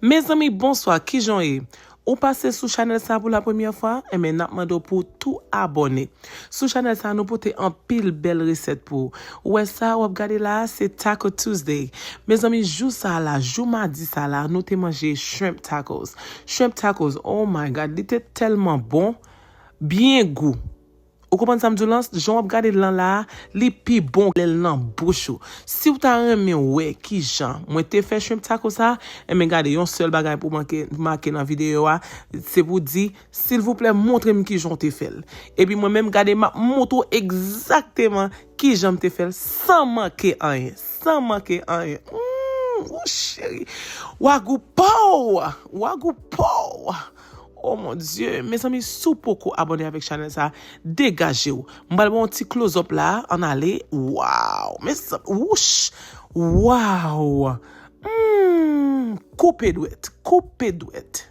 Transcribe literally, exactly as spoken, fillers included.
Mezanmi, bonswa, kijan w ye? Ou pase sou chanèl sa pou la premyè fwa? Enben, n ap mande w pou w tou abòne. Sou chanèl sa, nou pote anpil bèl resèt pou ou. Ou wè sa w ap gade la a, se Taco Tuesday. Mezanmi, jou sa la, jou madi sa la, nou te manje shrimp tacos. Shrimp tacos, oh my God, li te tèlman bon, byen gou. Ou konprann sa m di w lan? Jan w ap gade l lan la a, li pi bon lè l nan bouch ou. Si w ta renmen wè kijan mwen te fè shrimp taco sa, enben gade, yon sèl bagay pou make, make nan videyo a, se pou di, silvouplè, montre m kijan w te fè l. Epi mwen menm, gade, m ap montre w egzakteman kijan m te fè l san manke anyen. San manke anyen. Mm, ou cheri. Wagou pow! Wagou pow! Oh mon Dieu, mezanmi, si w poko abòne avèk chanèl sa, degaje w. M pral ba w yon ti close up la, ann ale. Waw, mezanmi, wouch! Waw! Mm, koupe dwèt, koupe dwèt.